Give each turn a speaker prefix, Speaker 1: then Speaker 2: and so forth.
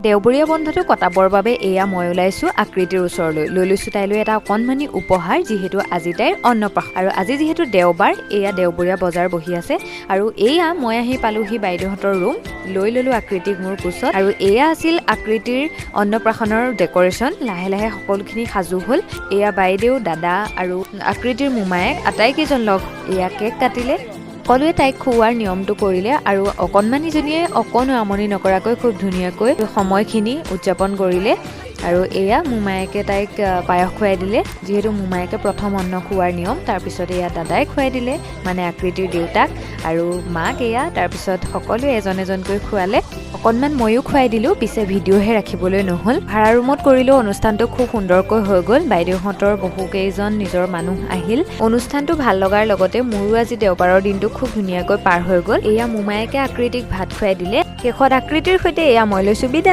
Speaker 1: দেওবৰীয়া বন্ধটো কটাবৰ বাবে এয়া মই ওলাইছোঁ আকৃতিৰ ওচৰলৈ। লৈ লৈছোঁ তাইলৈ এটা অকণমানি উপহাৰ, যিহেতু আজি তাইৰ অন্নপ্ৰাশন আৰু আজি যিহেতু দেওবাৰ, এয়া দেওবৰীয়া বজাৰ বহি আছে। আৰু এয়া মই আহি পালোহি বাইদেউহঁতৰ ৰুম। লৈ ল'লোঁ আকৃতিক মোৰ কোচত। আৰু এয়া আছিল আকৃতিৰ অন্নপ্ৰাশনৰ ডেক'ৰেশ্যন। লাহে লাহে সকলোখিনি সাজু হ'ল। এয়া বাইদেউ, দাদা আৰু আকৃতিৰ মোমায়েক আটাইকেইজন লগ এয়া কেক কাটিলে। সকলোৱে তাইক খুওৱাৰ নিয়মটো কৰিলে আৰু অকণমানিজনীয়ে অকণো আমনি নকৰাকৈ খুব ধুনীয়াকৈ সময়খিনি উদযাপন কৰিলে। আৰু এয়া মোমায়েকে তাইক পায়স খুৱাই দিলে, যিহেতু মোমায়েকে প্ৰথম অন্ন খোৱাৰ নিয়ম। তাৰপিছত এয়া দাদাই খুৱাই দিলে, মানে আকৃতিৰ দেউতাক আৰু মাক এয়া। তাৰপিছত সকলোৱে এজন এজনকৈ খুৱালে। অকণমান ময়ো খুৱাই দিলোঁ, পিছে ভিডিঅ'হে ৰাখিবলৈ নহ'ল। ভাড়া ৰুমত কৰিলেও অনুষ্ঠানটো খুব সুন্দৰকৈ হৈ গ'ল। বাইদেউহঁতৰ বহুকেইজন নিজৰ মানুহ আহিল। অনুষ্ঠানটো ভাল লগাৰ লগতে মোৰো আজি দেওবাৰৰ দিনটো খুব ধুনীয়াকৈ পাৰ হৈ গ'ল। এয়া মোমায়েকে আকৃতিক ভাত খুৱাই দিলে। শেষত আকৃতিৰ সৈতে এয়া মই লৈছোঁ বিদায়।